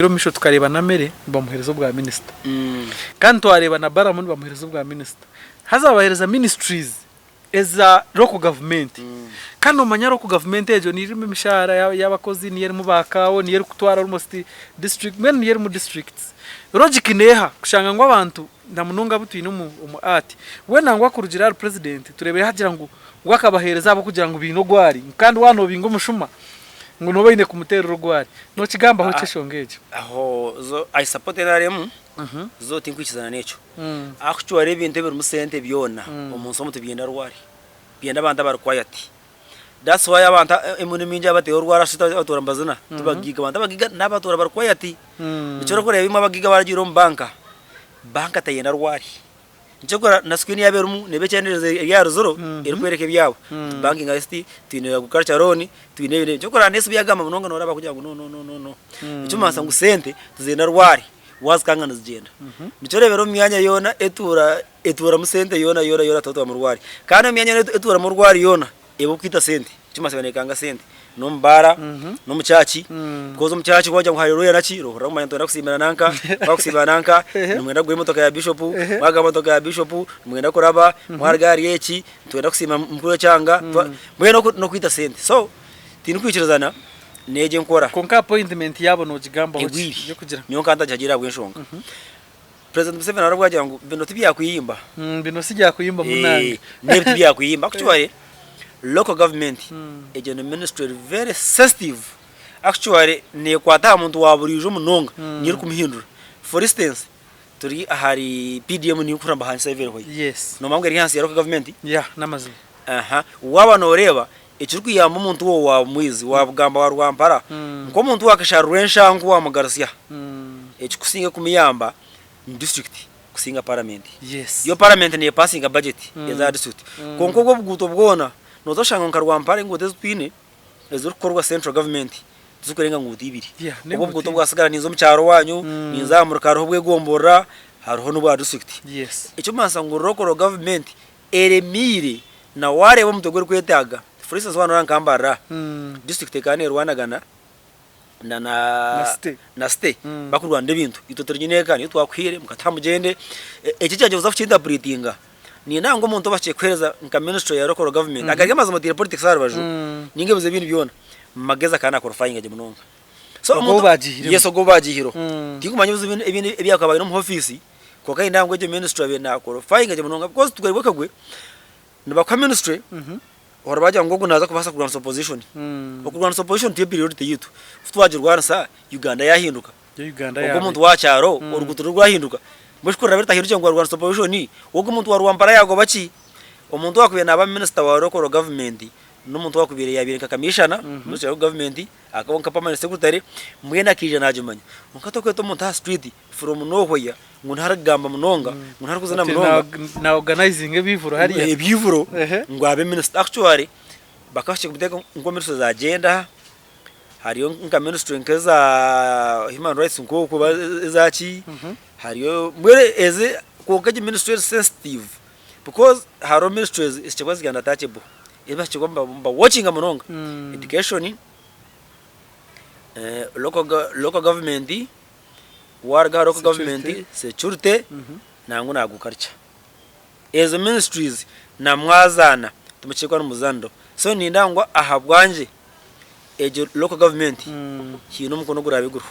Omu maisho tukareeba Namere nibamuheereza obwa minisita. Kandi twareeba na Balamu nibamuheereza obwa minisita. Haza babaheereza ministries eza local government. Kandi nomanya local government egyo niyo erimu emishaara y'abakozi, niyo erimu ba kaawo, niyo erikutwara almost district, mbwenu niyo erimu districts. Logic neeha kushanga ngu abantu na munonga abu twine omu art, we nangwa kurugiirira ahari president tureebire hagira ngu we akabaheereza ahabw'okugira ngu baine ogwari kandi waaba noobinga omushuma ngu nooba oine kumuteerera ogwari. Nookigambaho ki eshonga egyo? Aho zo I support nrm zo tinkwikizana n'ekyo. Actually ebintu ebirimu sente byona omunsi omu tibyenda rwari, byenda abantu abari quiet. That's why abantu emirundi mingi abateera orwari aha street abatuura nibazina tibagiiga. Abantu abagiiga n'abatuura bari quiet. Nikyo orikureeba imwe abagiiga baragiire omu banka, banka teyenda rwari. Kyokora na screen yaaba erimu neeba ekyendeereza eri aha ruziro erikworeka ebyabo. Banking ICT, twine agriculture loan, twine ebi n'ebi. Kyokora n'ensi ebi yagamba munonga nooraba kugira ngu no no no no no. Ekirikumanyisa ngu sente tizenda rwari, waazikanga nizigyenda. Nikyo oreebera omu myanya yoona etuura etuuramu sente yoona yoona yoona tihatuuramu rwari. Kandi omu myanya yoona etuuramu rwari yoona, eba okwita sente, ekirikumanyisa eba neekanga sente. N'omu baara, n'omu church, because omu church wagira ngu haleluya naki, nohurira ngu manya nitwenda kusiimira nanka, twamara kusiimira nanka, nimwenda kugura emotoka ya bishop, mwagura emotoka ya bishop, nimwenda kuraba, mwaruga ahari eki, nitwenda kusiima mukuru w'ekyanga, mbwenu okwo n'okwita sente. So, tindikwikirizana n'egyo enkora. Kwonka appointment yaabo nogigambaho ki? Egwire. Ey'okugira. Nyowe nkaba ntagihagiire ahabw'enshonga. President Museveni hariho obu yaagira ngu bino tibyakuyimba. Bino si byakuyimba munange. N'ebi tibyakuyimba. Actually, local government egyo ni ministry eri very sensitive. Actually neekwata aha muntu wa buriijo munonga, niyo erikumuhindura. For instance, turi ahari PDM niyo nkuhurira nibahandiikisa everywhere. Noomanya ngu eri ahansi ya local government? Yeah, n'amazima. Aha, waaba nooreeba ekirikuyamba omuntu wo wa Mwizi, wa Bugamba, wa Rwampara, nk'omuntu wa Kashari Rwenshanku wa Mugarusya, ekikusinga kumuyamba ni disiturikiti kusinga paramenti. Yo paramenti neepasinga bajeti eza disiturikiti, kwonka obwo obuguuto bwona nooza kushanga nka Rwampara enguuto ezi twine ezirikukorwa central gavumenti tizirikurenga nguuto ibiri. Obwo obuguuto obwasigara ninza omu kyaro owaanyu, ninza aha muruka hariho obwegomborora, hariho n'obwa disiturikiti. Ekirikumanyisa ngu local gavumenti eremiire na wareeba omutwe ogu erikwetaaga for instance waaba noreeba nka Mbarara district ekaba nerwanagana na na state bakurwanira ebintu itwe turi nyine eka niyo twakuhaire mukataha mugyende eki ekyangye kuza kukinterpretinga nindeeba ngu omuntu obahikire kuheereza nka ministry ya local government agari amazima oteire politics aha rubaju ninga ebizibu ebindi byona Magezi akaba na qualifyinga gye munonga so Ogwo ou baagihireho. Yes ogwo ou baagihireho tinkumanya ebizibu ebindi ebyakabaire omu ofiisi Kwonka nindeeba ngu egyo ministry abaire na qualifyinga gye munonga because twebwe kagwe nibakuha ministry ohurira bagira ngu ogu naaza kubaasa kurwanisa opposition. Okurwanisa opposition tiyo priority yaitu. Ku twagirwanisa Uganda yahinduka. Ogwo omuntu w'aha kyaro oruguuto rwe rwahinduka. Mbwenu shi ku ruraabe rutahindukire ngu warwanisa opposition, ogwo omuntu wa Rwampara yaagoba ki? Omuntu owaakubaire naaba minister wa local government n'omuntu owaakubaire yaabaire nka commissioner ministry ya local government akaba nka permanent secretary mbwenu akaija naagimanya. Kwonka tokweta omuntu aha street From nowhere ngu ntarikugamba munonga ngu ntarikuzina Ati munonga. na na organizinga ebiivuro hariya. Ebiivuro Ehe. ngu abe minister. Actually bakahikire kumuteeka nko ministry za gender, hariyo nka ministry nk'eza human rights nk'okwo oba eza ki, hariyo mbwenu ezi kwonka egi ministry eri sensitive because hariho ministries ezikibwa ziri untouchable ezibahikire kuba niba watchinga munonga, education, local local government. Waruga ahari local government, security nangwa na agriculture. Ezo ministries na mwazaana timukiikwa nimuzaniraho. So nindeeba ngu ahabwangye egyo local government haine omukono oguraabe guriho.